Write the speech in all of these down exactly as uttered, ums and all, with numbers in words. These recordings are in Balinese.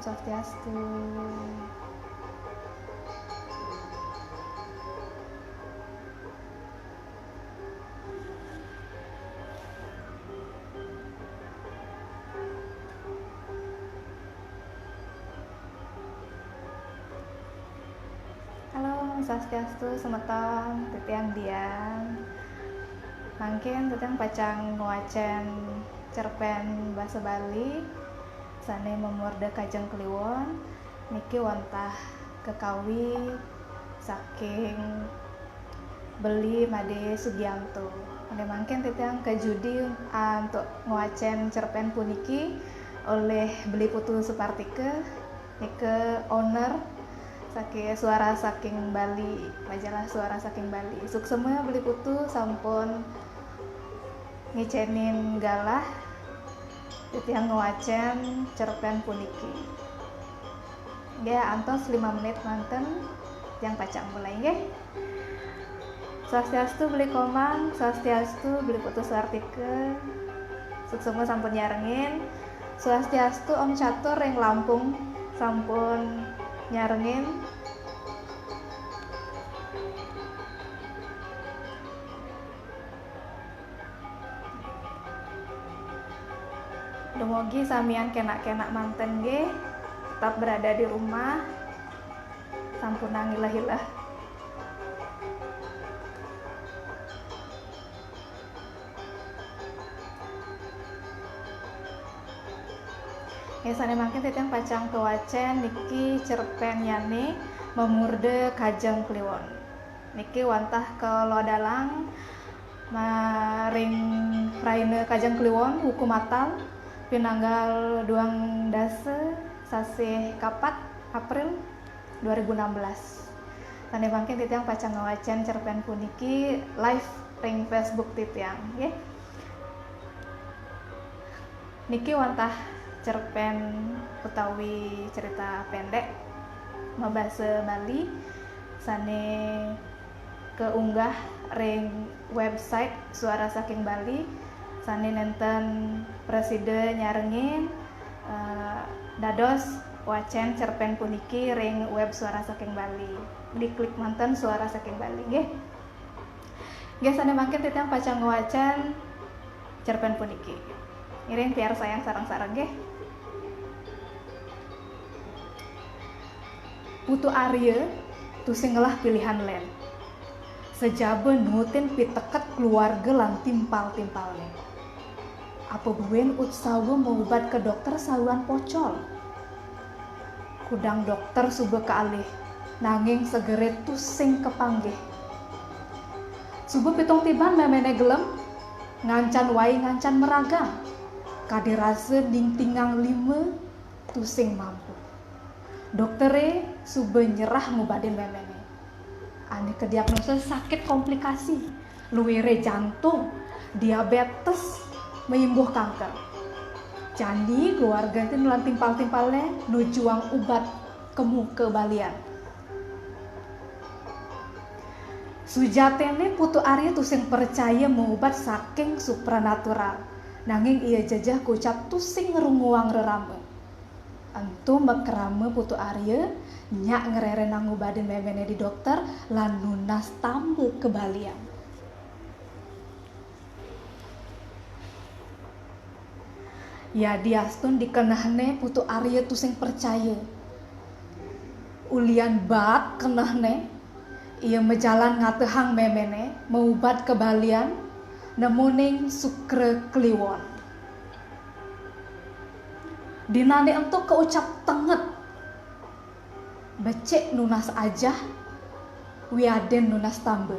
Swastiastu. Halo, Swastiastu semeton, titiang Dian. Mangkin titiang pacang ngwacén cerpén basa Bali sané memurda Kajeng Kliwon, niki wantah kekawi saking Beli Made Sugianto. Sané mangkin titiang kajudi, ah, antuk ngwacén cerpén puniki olih Beli Putu Supartika, nika owner saking Suara Saking Bali, majalah Suara Saking Bali. Suksma Beli Putu sampun ngicénin galah titiang ngwacén cerpén puniki. Nggih, antos lima menit manten, titiang pacang mulai, nggih. Swastiastu, Beli Komang, Swastiastu, Beli Putu Suartika. Suksma sampun nyarengin. Swastiastu, Om Catur ring Lampung sampun nyarengin. Dumugi samian kénak-kénak manten nggih, tetap berada di rumah, sampunang ileh-ileh. Nggih, sané mangkin titiang pacang kawacén niki cerpénnyané Memurda Kajeng Kliwon. Niki wantah kalodalang maring rahina Kajeng Kliwon, wuku matal, pinanggal duang dasa sasih kapat April dua ribu enam belas. Sané mangkin titiang pacang ngwacén cerpén puniki live ring Facebook titiang, nggih. Niki wantah cerpén utawi cerita pendek mabasa Bali sané kaunggah ring website Suara Saking Bali, sané nénten prasida nyarengin, eh, dados wacén cerpén puniki ring web Suara Saking Bali. Diklik manten Suara Saking Bali, nggih. Nggih, sané mangkin titiang pacang ngwacén cerpén puniki. Ngiring piarsayang sareng-sareng, nggih. Putu Arya tusing ngelah pilihan lén. Sajaba nuutin piteket keluarga lan timpal-timpalné. Apa buin utsawa maubat ka dokter saluan pocol? Kudang dokter suba kaalih, nanging segeré tusing kapanggih. Suba pitung tiban méméné gelem, ngancan wai ngancan maragang. Kadi rasa ningtingang lima tusing mampu. Dokteré suba nyerah ngubadin méméné. Ané kadiagnosa sakit komplikasi, luiré jantung, diabétes, maimbuh kanker. Jani keluargané lan timpal-timpalné nujuang ubat ka muka balian. Sujatiné Putu Arya tusing percaya maubat saking supranatural, nanging ia jejeh kocap tusing ngrunguang rerama. Ento makrama Putu Arya, nyak ngrérénang ngubadin méméné di dokter lan nunas tamba ka balian. Yadiastun dikenehné Putu Arya tusing percaya. Ulian baat kenehné, ia majalan ngatehang méméné maubat ka balian, nemuning Sukra Kliwon. Dinané ento kaucap tenget, becik nunas ajah, wiadin nunas tamba.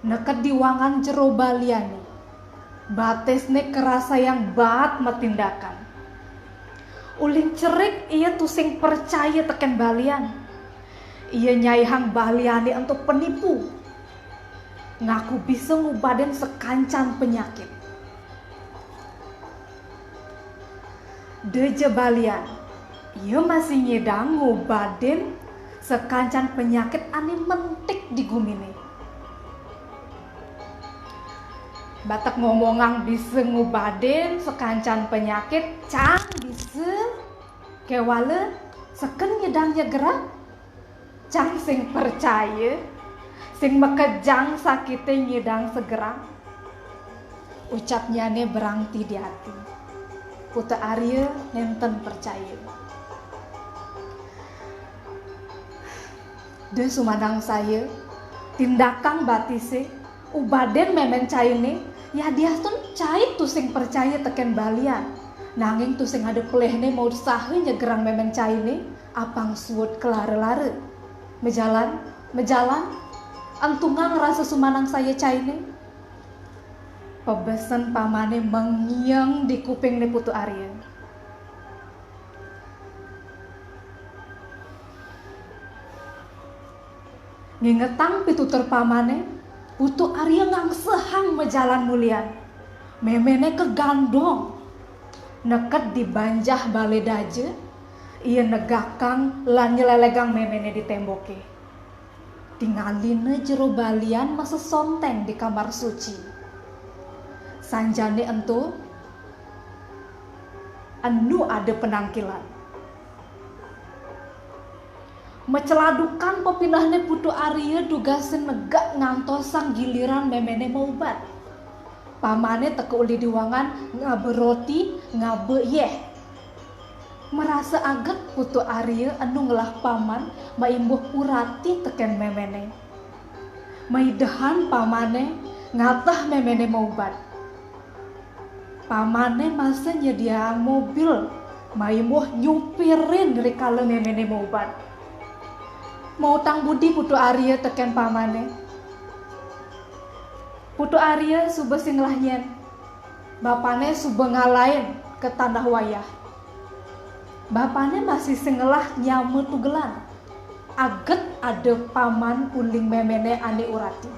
Neked di wangan jero baliané, batisné karasayang baat matindakan. Uling cerik ia tusing percaya tekén balian. Ia nyaihang baliané ento penipu. Ngaku bisa ngubadin sakancan penyakit. Da ja balian, ia masih nyidang ngubadin sakancan penyakit ané mentik di guminé. Batek ngomongang bisa ngubadin sakancan panyakit, cang bisa kewala seken nyidang nyegerang, cang sing percaya, sing makejang sakite nyidang segerang. Ucapnyane berangti di ati. Putu Arya nenten percaya. Deh sumanangsaya, tindakang batise, ubadin memen caine, yadiastun cai tusing percaya teken balian. Nanging tusing ada pelihne mau usaha nyegerang memen caine, apang suud kelara-lara. Majalan, majalan, entungang rasa sumanangsaya caine. Pabesen pamane mengiang di kupingne Putu Arya. Ngingetang pitutur pamane, Putu Arya ngangsehang majalan mulian. Memene kagandong. Neked di banjah bale daja, ia negakang lan nyelelegang memene di temboke. Tingalina jero balian masesonteng di kamar suci. Sanjane ento, enu ada penangkilan. Maceladukan pepinehne Putu Arya dugasin negak ngantosang giliran memene maubat. Pamane teka uli di wangan ngaba roti, ngaba yeh. Marasa aget Putu Arya enu ngelah paman maimbuh urati teken memene. Maidehan pamane ngateh memene maubat. Pamane masa nyediaang mobil maimbuh nyupirin rikala memene maubat. Mautang budi Putu Arya teken pamane. Putu Arya suba sing ngelah nyen. Bapane suba ngalain ka tanah wayah. Bapane masih sing ngelah nyama tugelan. Aget ada paman uling memene ane urati.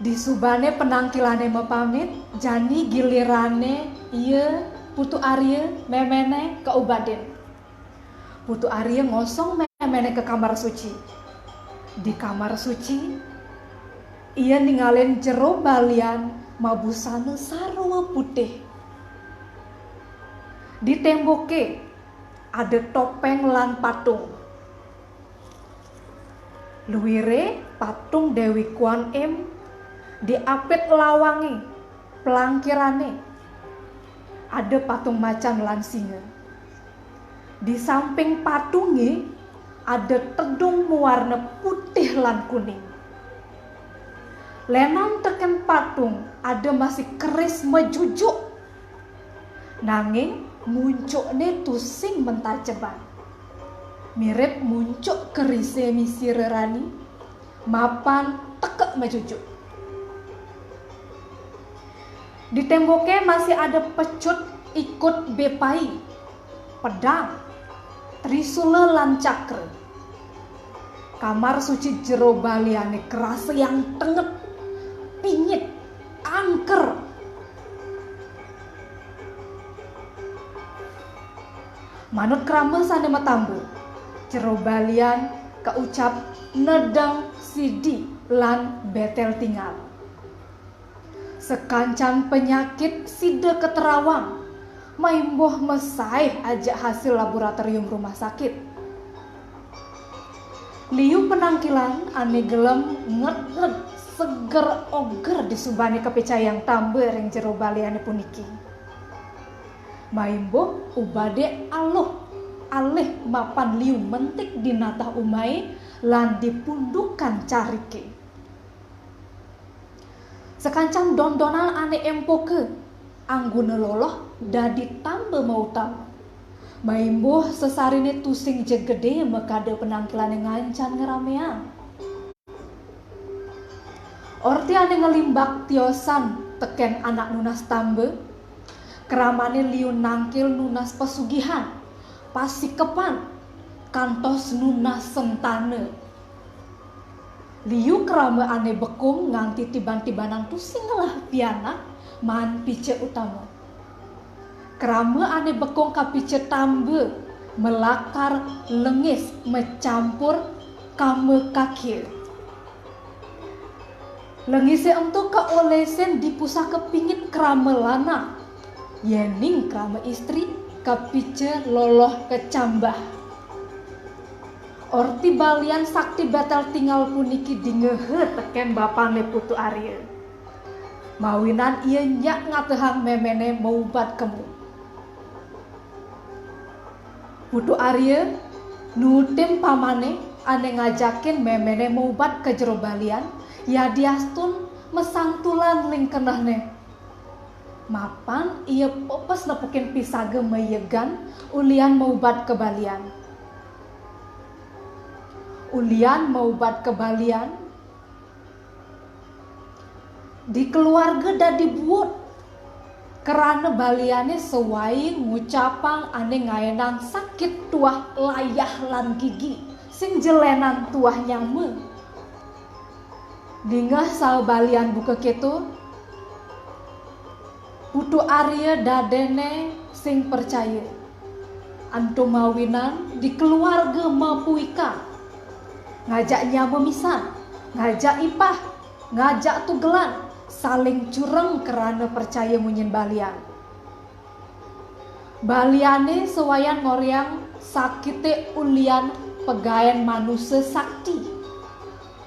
Disubane penangkilane mapamit, jani gilirane ia Putu Arya memene kaubadin. Putu Arya ngosong memene ka kamar suci. Di kamar suci, ia ningalin jero balian mabusana sarwa putih. Di temboke ada topeng lan patung. Luire patung Dewi Kuan Im, di apit lawange, pelangkirane, ada patung macan lan singa. Di samping patunge ada tedung mawarna putih lan kuning. Lenan teken patung ada masih keris majujuk. Nanging muncukne tusing mentajeban. Mirip muncuk kerise misi rerani, mapan tekek majujuk. Di temboke masih ada pecut ikut bepai, pedang, trisula lan cakra. Kamar suci jero baliane kerasa yang tenget, pingit, angker. Manut krama sane matamba, jero balian kaucap nedeng sidi lan betel tingal. Sakancan penyakit sida katerawang, maimbuh masaih ajak hasil laboratorium rumah sakit. Liu penangkilan ane gelem ngeded seger oger disubane kapicayang tamba ring jero baliane puniki. Maimbuh ubade aluh alih mapan liu mentik di natah umahe lan di pundukan carike. Sakancan dondonan ane empoka, angguna loloh dadi tamba mautama. Maimbuh sesarine tusing jeg gede makada penangkilane ngancan ngrameang. Orti ane ngelimbak tiosan teken anak nunas tamba, kramane liu nangkil nunas pesugihan, pasikepan, kantos nunas sentana. Liu krama ane bekung nganti tiban-tibanan tusing ngelah pianak maan pica utama. Krama ane bekung kapica tamba, malakar lengis macampur Kama kakia. Lengise ento kaolesin di pusaka pingit krama lanang, yening krama istri kapica loloh kacambah. Orti balian sakti betel tingal puniki dingeha teken bapane Putu Arya. Mawinan ia nyak ngatehang memene maubat kemu. Putu Arya nutin pamane ane ngajakin memene maubat ka jero balian, yadiastun masantulan ling kenehne. Mapan ia pepes nepukin pisaga maiegan ulian maubat ka balian. Ulian maubat ka balian, di keluarga dadi buut. Krana baliane sawai ngucapang ane ngaenang sakit tuah layah lan gigi, sing jelenan tuah nyama. Dingeh saha balian buka keto, Putu Arya dadene sing percaya. Ento mawinan di keluarga mapuika. Ngajak nyama misan, ngajak ipah, ngajak tugelan, saling cureng krana percaya munyin balian. Baliane sawayan ngoreang sakite ulian pegaen manusa sakti,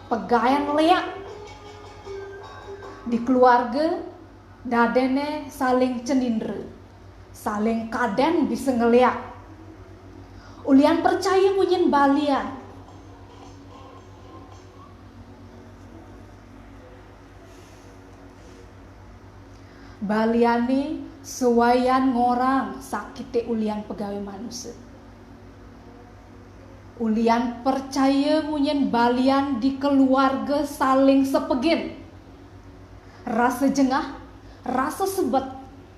pegaen leak. Di keluarga, dadene saling cenindra, saling kaden bisa ngeleak. Ulian percaya munyin balian. Baliane sawayan ngoreang sakite ulian pegawe manusa. Ulian percaya munyin balian di keluarga saling sepegin. Rasa jengah, rasa sebet,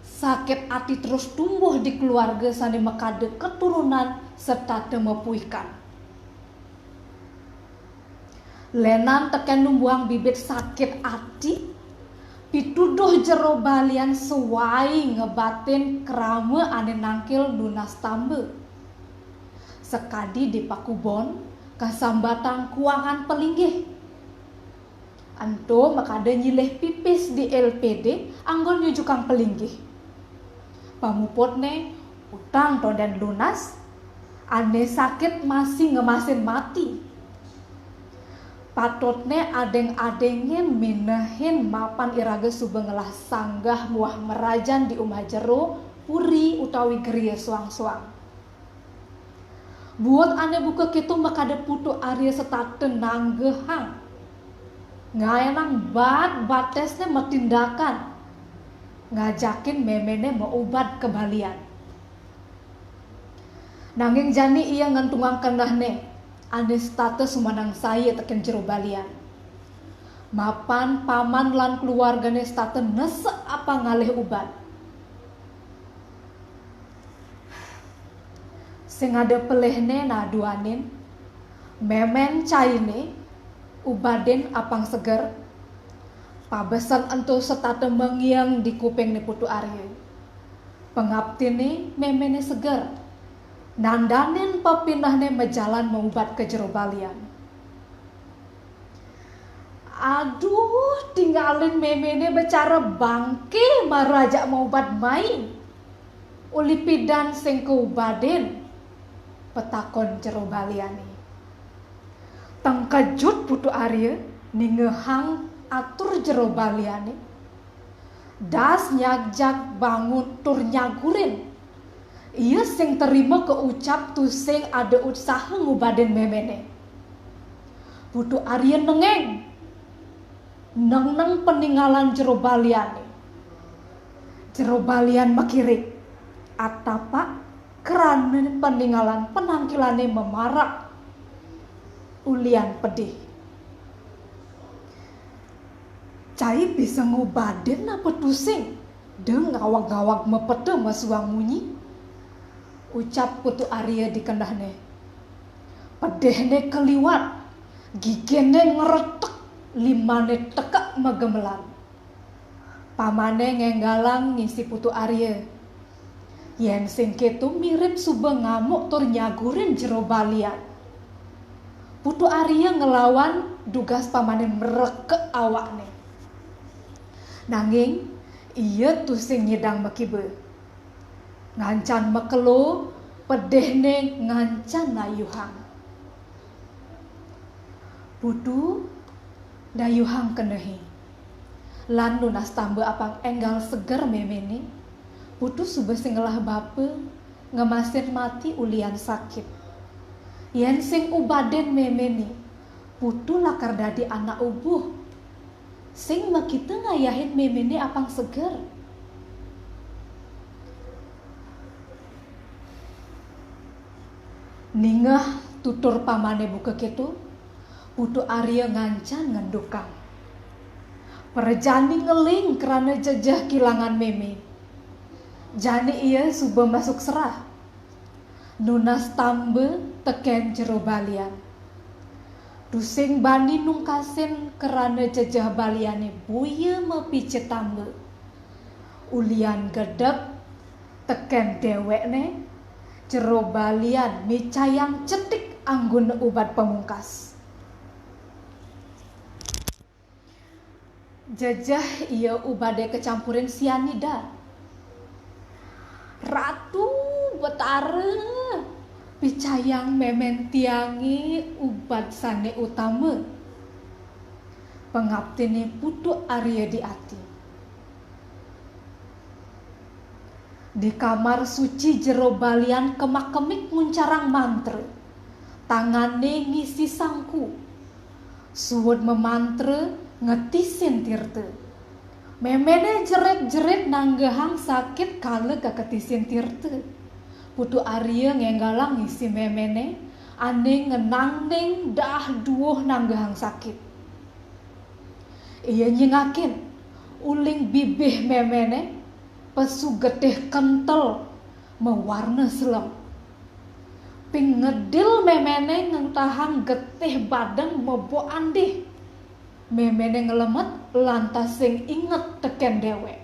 sakit ati terus tumbuh di keluarga sane makada keturunan setata mapuikan. Lenan teken numbuhang bibit sakit ati, pituduh jero balian sawai ngebatin krama ane nangkil nunas tamba. Sakadi di pakubon, kasambatang kuangan palinggih. Ento makada nyilih pipis di L P D anggon nyujukang palinggih. Pamuputne, utang tonden lunas, ane sakit masih ngemasin mati. Patutne adeng-adengin minehin mapan iraga suba ngelah sanggah muah merajan di umah jero, puri utawi griya soang-soang. Buut ane buka keto makada Putu Arya setata nanggehang. Ngaenang bat batesne matindakan. Ngajakin memene maubat ka balian. Nanging jani ia ngentungang kenehne, ane setata sumanang saya teken jero balian. Mapan paman lan keluargane setata nesek apang ngalih ubat. Sing ada pelihne nah duanin, memen caine, ubadin apang seger, pabesen ento setata mengiang di kupingne Putu Arya. Pangaptine memene seger, nandanin pepinehne majalan maubat ka jero balian. Aduh, tingalin memene becara bangke mara ajak maubat mai. Uli pidan sing kaubadin, patakon jero baliane. Tengkejut Putu Arya ningehang atur jero baliane. Das nyagjag bangun tur nyagurin. Ia sing terima keucap tusing ada utsaha ngubadin memene. Putu Arya nengeng. Nengneng paningalan jero baliane. Jero balian makirik. Atapak krana paningalan panangkilane mamarak ulian pedih. Cai bisa ngubadin apa tusing? Da ngawag-ngawag mapeta masuang munyi. Ucap Putu Arya di kendahne. Pedihne kaliwat, gigine ngretek, limane tekek magemelan. Pamane ngenggalang ngisi Putu Arya. Yen sing keto mirip suba ngamuk tur nyagurin jero balian. Putu Arya ngelawan dugas pamane mrekek awakne. Nanging ia tusing nyidang makiba. Ngancan makelo, pedehne ngancan nayuhang. Putu dayuhang kenehe. Lan nunas tamba apang enggal seger memene, Putu suba sing ngelah bapa ngemasin mati ulian sakit. Yen sing ubaden memene, Putu lakar dadi anak ubuh. Sing makita ngayahin memene apang seger. Ningeh tutur pamane buka keto, Putu Arya ngancan ngendukang. Prajani ngeling krana jejeh kilangan meme. Jani ia suba masuk serah. Nunas tamba teken jero balian. Tusing bani nungkasin krana jejeh baliane boya mapica tamba. Ulian gedeg teken dewekne, jero balian micayang cetik anggona ubat pamungkas. Jejeh ia ubade kacampurin sianida. "Ratu Betara, picayang memen tiange ubat sane utama." Pangaptine Putu Arya di ati. Di kamar suci jero balian kemak-kemik nguncarang mantra. Tangane ngisi sangku. Suud mamantra ngetisin tirta. Memene jerit-jerit nanggehang sakit kala kaketisin tirta. Putu Arya ngenggalang ngisi memene, ane ngenangning dah duuh nanggehang sakit. Ia nyingakin, uling bibih memene, pesu getih kentel, mawarna selem. Ping ngedil memene ngentahang getih badeng mebok andih. Memene ngelemet lantas sing inget teken dewek.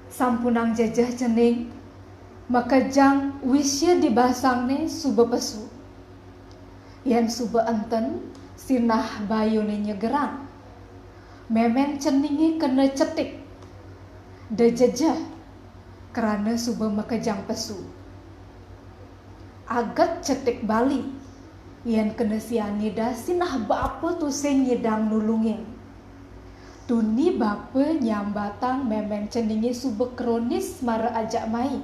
Sampunang jejeh cening, makejang wisia di basangne suba pesu. Yen suba enten, sinah bayune nyegerang. Memen ceninge kena cetik. Da jejeh, krana suba makejang pesu. Aget cetik bali. Yen kena sianida, sinah bapa tusing nyidang nulungin. Tuni bapa nyambatang memen ceninge suba kronis mara ajak mai.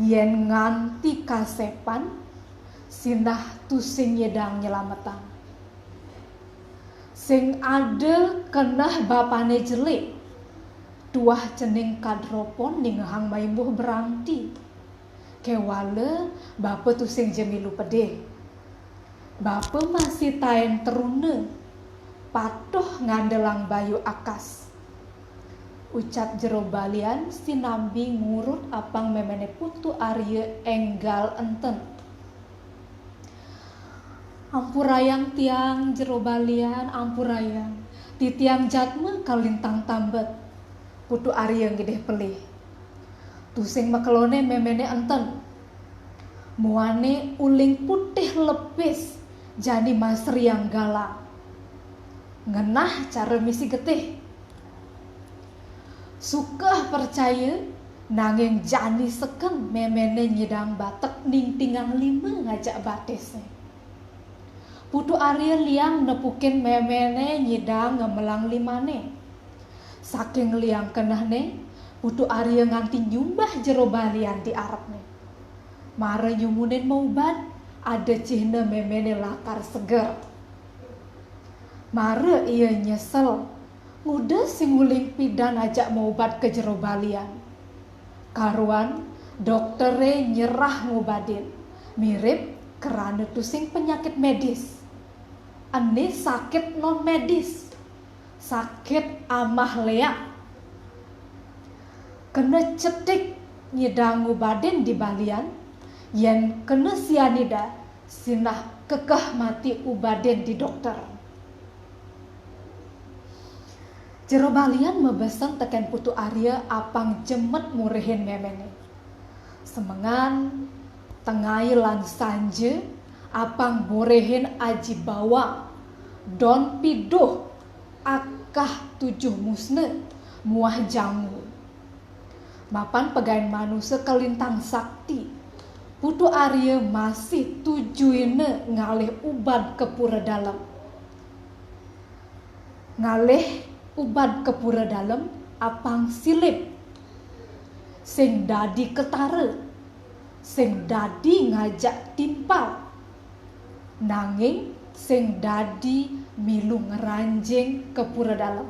Yen nganti kasepan, sinah tusing nyidang nyelametang. Sing ada keneh bapane jelik. Tuah cening kadropon ningehang maimbuh beranti. Kewala bapa tusing ja milu pedih. Bapa masih taen teruna, patuh ngandelang bayu akas. Ucap jero balian sinambi ngurut apang memene Putu Arya enggal enten. "Ampurayang tiang jero balian, ampurayang. Titiang jadma kalintang tambet." Putu Arya ngidih pelih. Tusing makelone memene enten. Muane uling putih lepis, jani masriang galang. Ngenah cara misi getih. Sukeh percaya, nanging jani seken memene nyidang batek ningtingang lima ngajak batise. Putu Arya liang nepukin memene nyidang ngemelang limane. Saking liang kenehne, Putu Arya nganti nyumbah jero balian di arepne. Mara nyumunin maubat, ada cihna memene lakar seger. Mara ia nyesel, nguda sing uling pidan ajak maubat ka jero balian. Karuan, doktere nyerah ngubadin, mirip krana tusing penyakit medis. Ene sakit non medis, sakit amah leak. Kena cetik nyidang ngubadin di balian, yen kena sianida, sinah kekeh mati ubadin di dokter. Jero balian mabesen teken Putu Arya apang jemet murihin memene. Semengan, tengai lan sanja, Apang Borehin aji bawang, don piduh, akah tujuh musne, muah jangu. Mapan pegaen manusa kalintang sakti, Putu Arya masih tujuina ngalih ubad ka pura dalem. Ngalih ubad ka pura dalem apang silib, sing dadi ketara, sing dadi ngajak timpal, nanging sing dadi milu ngranjing ka pura dalem.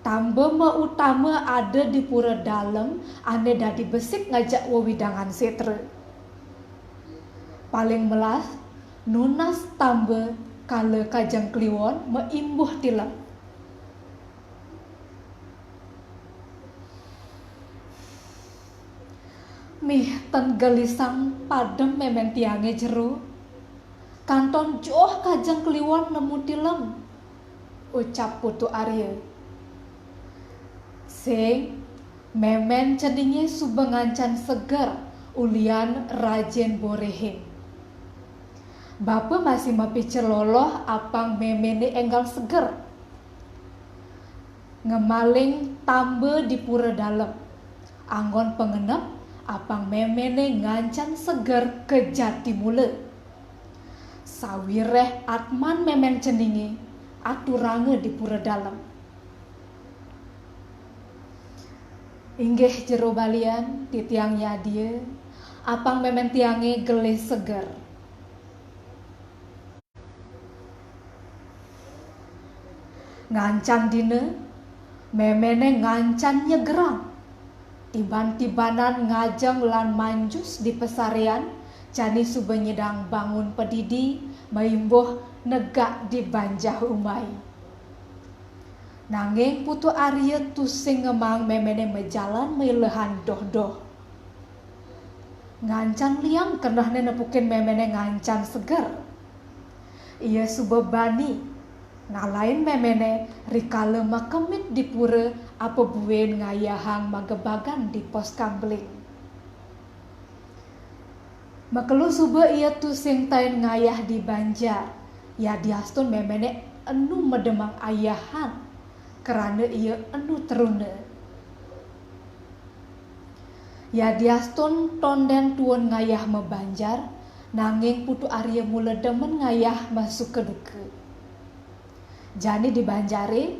Tamba mautama ada di pura dalem ane dadi besik ngajak wewidangan setra. Paling melas, nunas tamba kala Kajeng Kliwon maimbuh tilem. Mih ten gelisang padem memen tiange jero. Kanton joh Kajeng Kliwon nemu tilem, ucap Putu Arya. Sing, memen ceninge suba ngancan seger ulian Rajen Borehin. Bapa masih mapica loloh apang memene enggal seger. Ngemaling tamba di pura dalem. Anggon pangenep apang memene ngancan seger ka jati mula. Sawireh atman memen ceninge aturanga di pura dalem. Inggih jero balian, titiang nyadia, apang memen tiange gelis seger. Ngancan dina, memene ngancan nyegerang. Tiban-tibanan ngajeng lan manjus di pasarean, jani suba nyidang bangun padidi, maimbuh negak di banjah umai. Nanging Putu Arya tusing ngemaang memene majalan mailehan doh-doh. Ngancan liang kenehne nepukin memene ngancan seger. Ia suba bani ngalain memene rikala makemit di pura apa buin ngayahang magebagan di pos kamling. Makelo suba ia tusing tain ngayah di banjar, yadiastun memene enu medemang ayahan, krana ia enu teruna. Yadiastun tonden tuun ngayah mabanjar, nanging Putu Arya mula demen ngayah masuka duka. Jani di banjare,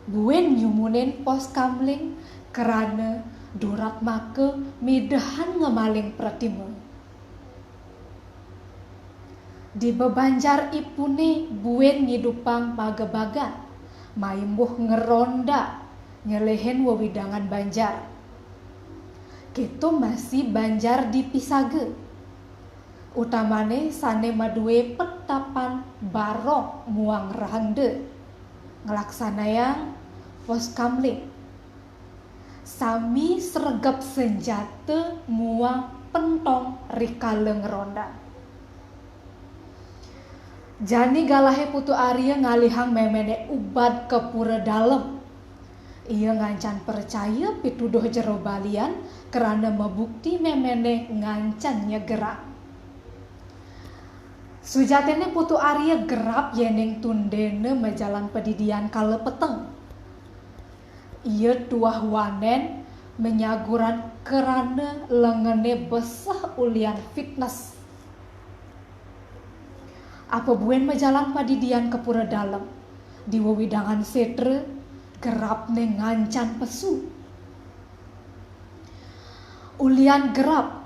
buin nyumunin pos kamling krana durat maka midehan ngemaling pratima. Di bebanjar ipune buin ngidupang magebagan, maimbuh ngeronda nyelehin wewidangan banjar. Keto masih banjar di Pisaga. Utamane sane madue petapan Barong muang Rahangda, nglaksanayang pos kamling. Sami sregep senjata muang pentong rikala ngeronda. Jani galahe Putu Arya ngalihang memene ubad ka pura dalem. Ia ngancan percaya pituduh jero balian krana mabukti memene ngancan nyegerang. Sujatine Putu Arya gerap yening tundena majalan padidian kala peteng. Ia tuah wanen manyaguran krana lengene beseh ulian fitnes. Apa buin majalan padidian ka pura dalem, di wewidangan setra, gerapne ngancan pesu. Ulian gerap,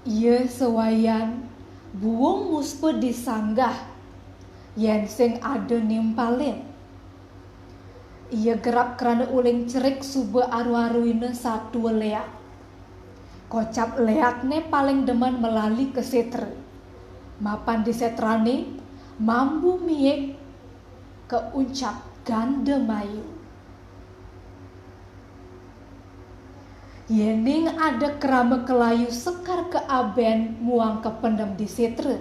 ia sawayan buung muspa di sanggah, yen sing ada nimpalin. Ia gerap krana uling cerik suba aru-aruina satua leak. Kocap leakne paling demen malali ka setra. Mapan di setrane, mambu miik kauncap ganda mayu. Yening ada krama kalayu sekar ka aben muang ka pendem di setra,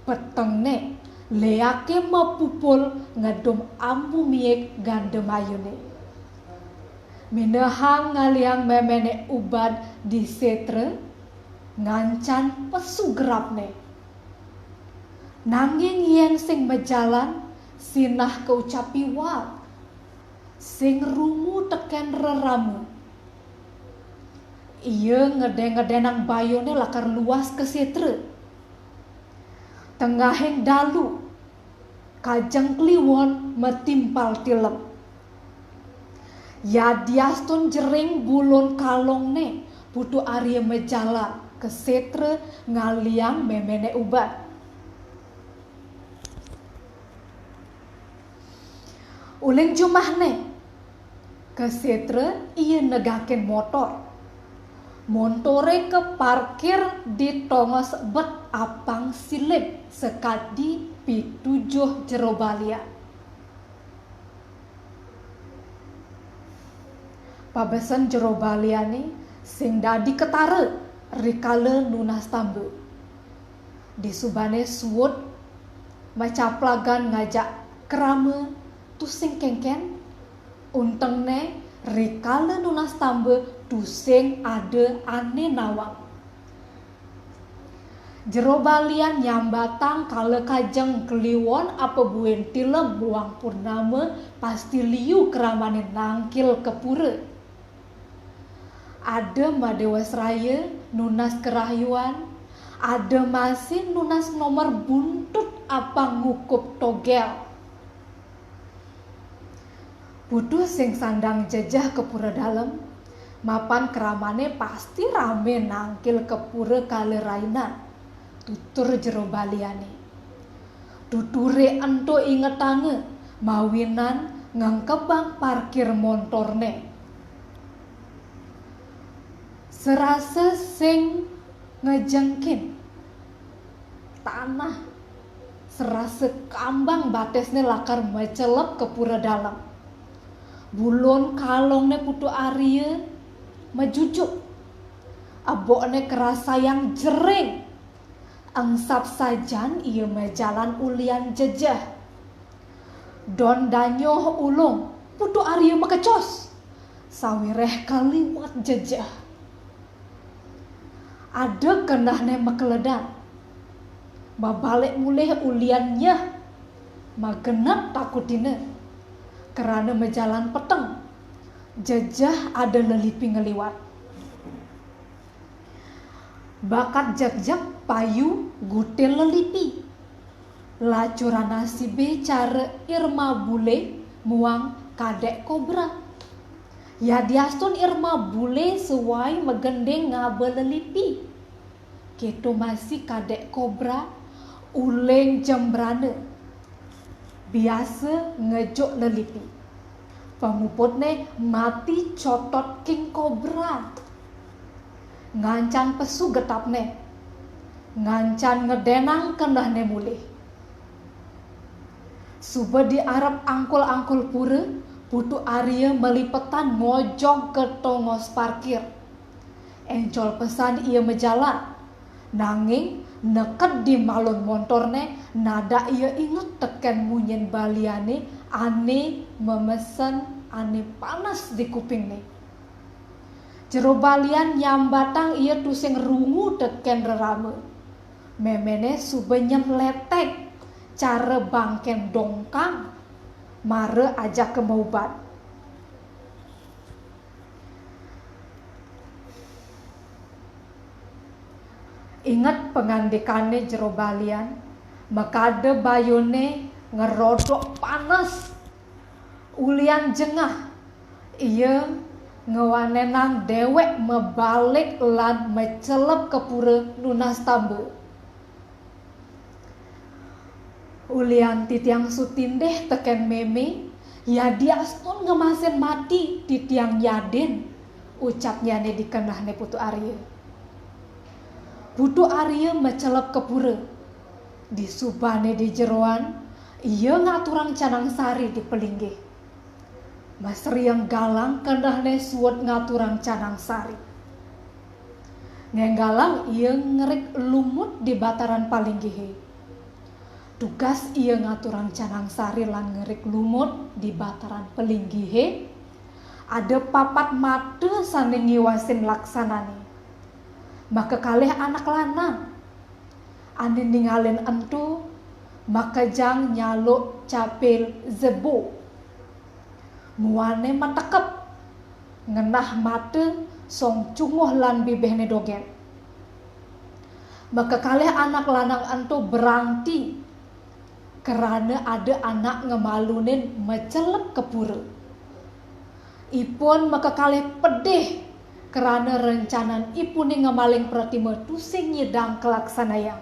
petengne leake mapupul ngedum ambu miik ganda mayune. Minehang ngalihang memene ubad di setra, ngancan pesu gerapne. Nanging yén sing majalan sinah kaucap piwal, sing rungu tekén rerama. Iya ngedén-ngedénang bayuné lakar luas ka sétra. Tengahing dalu, Kajeng Kliwon matimpal tilem. Yadiastun jering bulun kalongné, Putu Arya majalan ka sétra ngalihang méméné ubat. Uling jumahné, ka sétra iya negakin motor. Montoré kaparkir di tongos bet apang silib sakadi pitujuh Jero Balian. Pabesen Jero Baliané sing dadi ketara rikala nunas tamba. Disubané suud macaplagan ngajak krama tusing kénkén, untengné rikala nunas tamba tusing ada ané nawang. Jero Balian nyambatang kala Kajeng Kliwon apa buin tilem muang purnama pasti liu kramané nangkil ka pura. Ada madéwasraya nunas karahyuan, ada masih nunas nomor buntut apang ngukup togél. Putu sing sandang jejeh ka pura dalem, mapan kramané pasti ramé nangkil ka pura kala rainan, tutur Jero Baliané. Tuturé ento ingetanga mawinan ngengkebang parkir montorné. Sarasa sing ngejengkin tanah, sarasa kambang batisné lakar macelep ka pura dalem. Bulun kalongné Putu Arya majujuk. Ebokné karasayang jering. Engsap sajan ia majalan ulian jejeh. Don danyoh ulung, Putu Arya makecos. Sawiréh kaliwat jejeh. Ada kenehné makeledan. Mabalik mulih ulian nyeh. Magenep takutina. Krana majalan peteng. Jejeh ada lelipi ngeliwat. Bakat jegjeg payu gutil lelipi. Lacuran nasibé cara Irma Bule muang Kadék Kobra. Yadiastun Irma Bule suwai magending ngaba lelipi. Kéto masih Kadék Kobra uling jembrana. Biasa ngejuk lelipi. Pamuputné mati cotot King Kobra. Ngancan pesu getapné. Ngancan ngedénang kenehné mulih. Suba di arep angkul-angkul pura, Putu Arya malipetan ngojog ka tongos parkir. Encol pesan ia majalan. Nanging neked di malun montorné, nadak ia inget tekén munyin baliané ané mamesen ané panas di kupingné. Jero Balian nyambatang ia tusing rungu tekén rerama. Méméné suba nyem letek cara bangkén dongkang, mara ajaka maubat. Inget pangandikané Jero Balian, makada bayuné ngerodok panas. Ulian jengah, ia ngwanenang déwék mabalik lan macelep ka pura nunas tamba. Ulian titiang sutindih tekén mémé, yadiastun ngemasin mati titiang yadin, ucapnyané di kenehné Putu Arya. Putu Arya macelep ka pura. Disubané di jeroan, ia ngaturang canang sari di palinggih. Masriang galang kenehné suud ngaturang canang sari. Ngénggalang ia ngerik lumut di bataran palinggihé. Tugas ia ngaturang canang sari lan ngerik lumut di bataran palinggihé, ada papat mata sané ngiwasin laksanané. Makakalih anak lanang ané ningalin ento Makejang nyaluk capil jebo. Muane matekep. Ngenah mate song cunguh lan bibihne dogen. Makekalih anak lanang ento berangti, krana ada anak ngemalunin macelep ka pura. Ipun makekalih pedih krana rencanan ipune ngemaling pratima tusing nyidang kalaksanayang.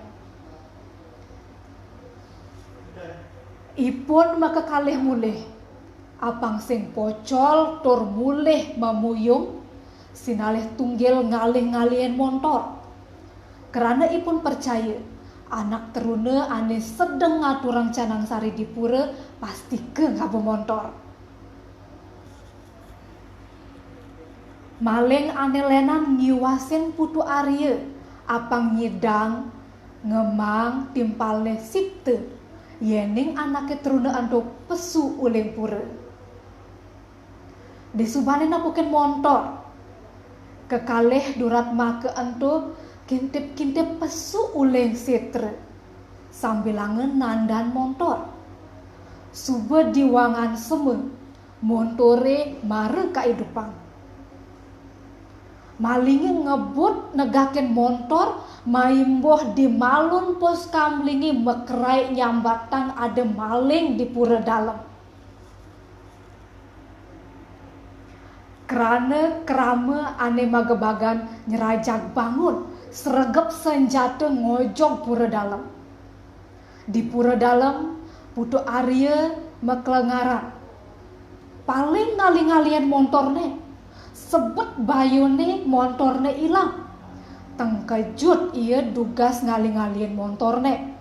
Ipun makekalih mulih, apang sing pocol tur mulih mamuyung, sinalih tunggil ngalih-ngalihin montor. Krana ipun percaya, anak teruna ane sedeng ngaturang canang sari di pura pastika ngaba montor. Maling ane lenan ngiwasin Putu Arya, apang nyidang ngemang timpalne sipta, yening anake teruna ento pesu uling pura. Disubane napukin montor. Kekalih duratmaka ento kintip-kintip pesu uling sitra. Sambilanga nandan montor. Suba diwangan sema, montore mara kaidupang. Malinge ngebut negakin montor, maimbuh di malun pos kamlinge makrai nyambatang ada maling di pura dalem. Krana krama ane magebagan nyerajag bangun, sregep senjata ngojog pura dalem. Di pura dalem, Putu Arya maklengaran. Paling ngalih-ngalihin montorne. Sebet bayune montorne ilang. Tengkejut ia dugas ngalih-ngalihin montorne.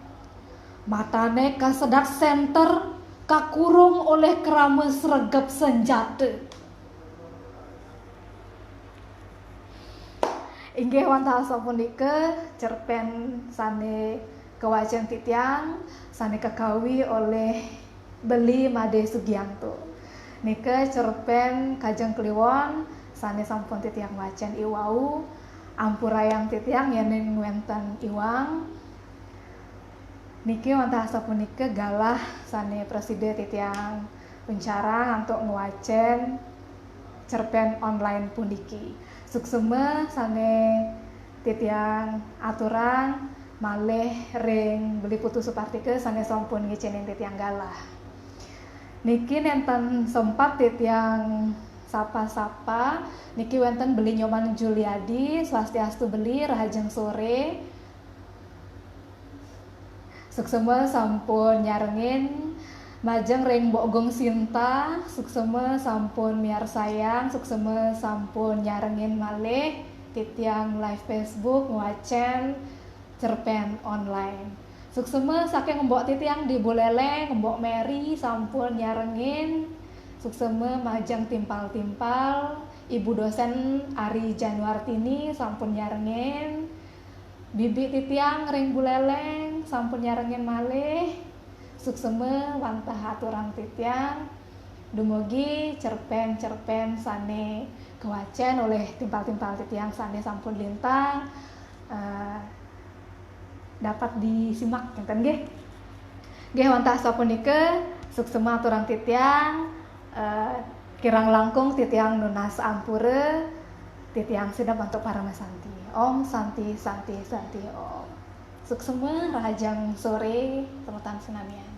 Matane kasedat senter, kakurung olih krama sregep senjata. Inggih wantah asapunika cerpen sane kawacen titiang, sane kakawi olih Beli Made Sugianto. Nika cerpen Kajeng Kliwon sane sampun titiang wacen iwau. Ampurayang titiang yening wenten iwang. Niki wantah asapunika galah sane prasida titiang uncarang antuk ngwacen cerpen online puniki. Suksema sane titiang aturang malih ring Beli Putu Supartika sane sampun ngicenin titiang galah. Niki nenten sempat titiang sapa-sapa. Niki wenten Beli Nyoman Juliadi, swastiastu Beli, rahajeng sore. Suksema sampun nyarengin. Majeng ring Mbok Gung Sinta, suksema sampun miarsayang, suksema sampun nyarengin malih titiang live Facebook ngwacen cerpen online. Suksema saking Mbok titiang di Buleleng, Mbok Mary sampun nyarengin. Suksema majeng timpal-timpal, Ibu dosen Ari Januartini sampun nyarengin. Bibi titiang ring Buleleng sampun nyarengin malih. Suksema wantah aturang titiang. Dumugi cerpen-cerpen sane kawacen olih timpal-timpal titiang sane sampun lintang, eh, dapat disimak, kinten nggih. Nggih, wantah sapunika, suksema aturang titiang, eh, kirang langkung titiang nunas ampura, titiang sineb antuk paramasanti. Om Santi, Santi, Santi, Om. Suksema, rahajeng sore, semeton sinamian.